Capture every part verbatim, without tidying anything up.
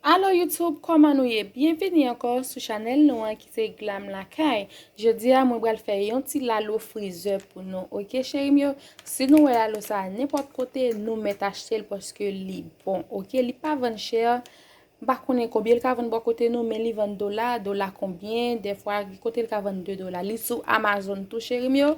Alo YouTube, kòman nou ye? Byenvini ankò sou chanèl nou an ki se Glam Lakay. Jodi a, mwen pral fè yon ti lalo frizè pou nou, oke, cheri m yo? Si nou wè lalo sa a nenpòt kote, nou mèt achte l paske li bon, oke? Li pa vann chè. M pa konnen konbyen l ka vann bò kote nou, men li vann dola, dola konbyen, dèfwa, gen kote l ka vann de dola. Li sou Amazon tou, cheri m yo.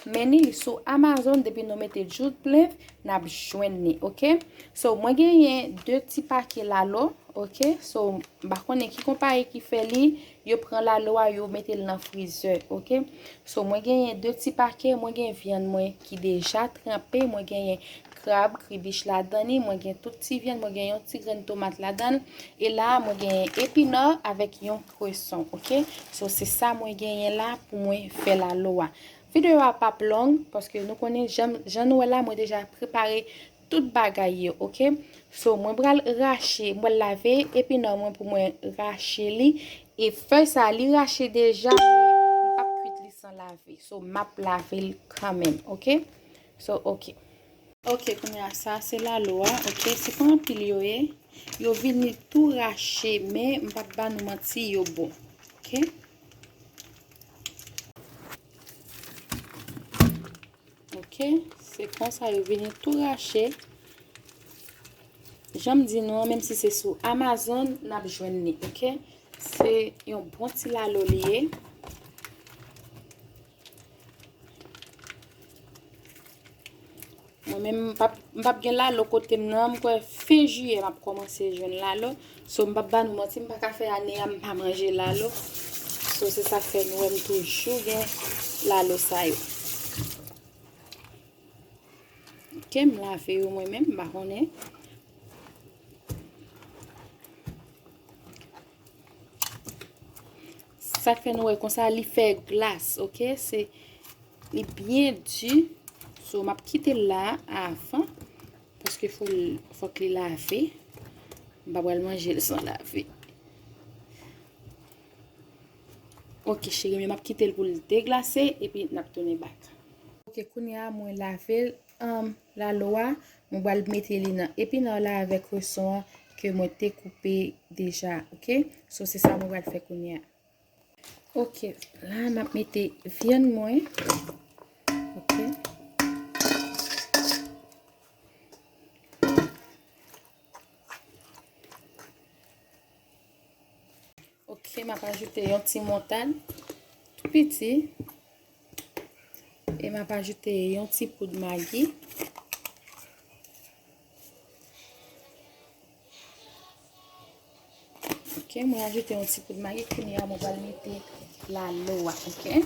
Men ni li sou Amazon, depi nou mete Jude Plinth, n ap jwenn ni, oke? So, mwen genyen de ti pake lalo, oke? So, m pa konnen ki konpayi ki fè li, yo pran lalo a, yo mete l nan frizè, oke? So, mwen genyen de ti pake, mwen gen vyann mwen ki deja tranpe, mwen genyen krab, kribich ladan li, mwen gen tout ti vyann, mwen gen yon ti grenn tomat ladan l, e la, mwen genyen epinò avèk yon kreson, oke? So, se sa mwen genyen la pou mwen fè lalo a. Videyo a p ap long, paske nou konnen jan, jan nou wè la, mwen deja prepare tout bagay yo, oke? So, mwen pral rache, mwen pral lave epinò mwen pou mwen rache li. E fèy sa, li rache deja, men m p ap kwit li san lave. So, m ap lave l kanmenm, oke? So, oke. Oke, kounye a sa, se lalo a, oke? Se pa anpil yo ye. Yo vini tou rache, men m p ap ba nou manti, yo bon, oke? Oke, se konsa yo vini tou rache. Jan m di nou an, menm si se sou Amazon, n ap jwenn li, oke? Se yon bon ti lalo li ye. Mwen menm, m p ap, m p ap gen lalo kote m nan, m kwè fen jiyè m ap kòmanse jwenn lalo. So, m p ap ba nou manti, m pa ka fè ane a, m pa manje lalo. So, se sa k fè nou wè m toujou gen lalo sa yo. Oke, m lave yo mwen menm, m pa konnen. Sa k fè nou wè konsa, li fè glas, oke? Se, li byen di. So, m ap kite l la avan, paske fò l, fòk li lave. M pa pral manje l san lave. Oke, cheri, men m ap kite l pou l deglase, epi n ap tounen bak. Oke, kounye a, mwen lave l, um, lalo a, mwen pral mete li nan epinò la avèk kreson an ke mwen te koupe deja, oke? So, se sa mwen pral fè kounye a. Oke, la, m ap mete vyann mwen. Oke. Oke, m ap ajoute yon ti moutad tou piti. E m ap ajoute yon ti poud magi. Oke, mwen ajoute yon ti poud magi. Kounye a, mwen pral mete lalo a, oke?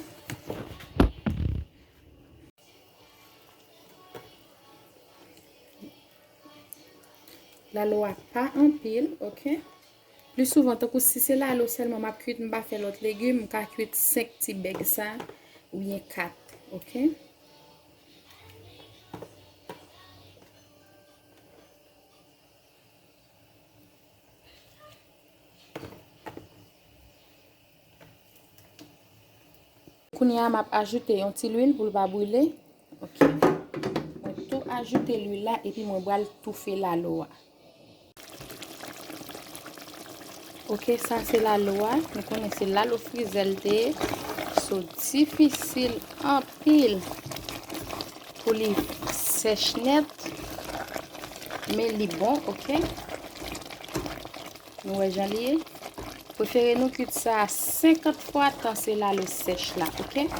Lalo a pa anpil, oke? Pli souvan, tankou si se lalo sèlman m ap kwit, m pa fè lòt legim, m ka kwit senk ti bèg sa, oubyen kat, oke? Kounye a, m ap ajoute yon ti lwil pou l pa brile. Oke. Mwen tou ajoute lwil la epi mwen pral toufe lalo a. Oke, sa se lalo a. Nou konnen se lalo frizè l te ye. So, difisil anpil pou li sèch nèt. Men li bon, oke? Nou wè jan li ye? Prefere nou kwit sa a senkant fwa tan se lalo sèch la, oke?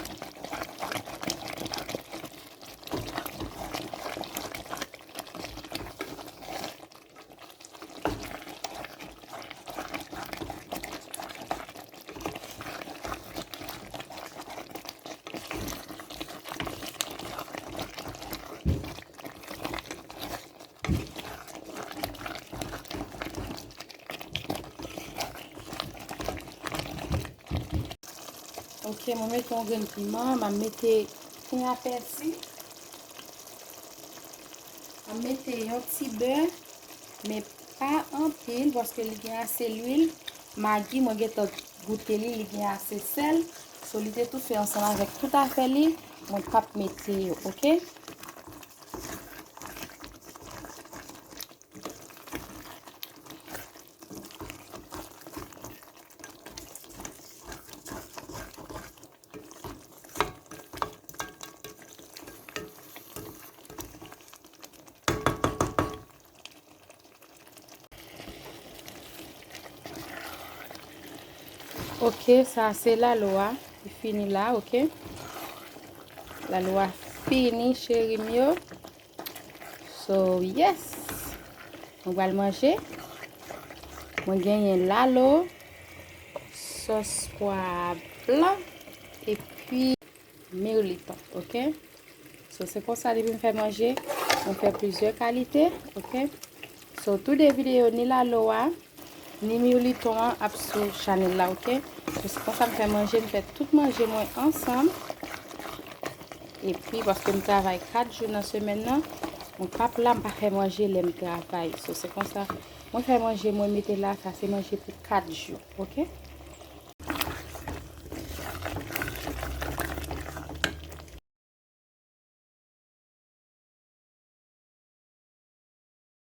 Oke, mwen mete yon grenn piman, m a mete pen a pèsi. M a mete yon ti bè, men pa anpil, paske li gen ase lwil. Magi, mwen gentan goute li, li gen ase sèl. So, li te toufe ansanm avèk tout afè li, mwen p ap mete yo, oke? Ok, sa se lalo a. Li fini la, ok. Lalo a fini, cheri m yo. So, yes. Mwen pral manje. Mwen genyen lalo, sòs pwa blan, epi mirliton, ok? So, se konsa depi m fè manje, mwen fè plizyè kalite, ok? So, tou de videyo, ni lalo a, ni mirliton an ap sou chanèl la, ok? So, se konsa m fè manje, m fè tout manje mwen ansanm. Epi, paske m travay kat jou nan semèn nan, mwen p ap la, m pa fè manje lè m travay. So, se konsa, mwen fè manje, mwen mete la, sa se manje pou kat jou, ok?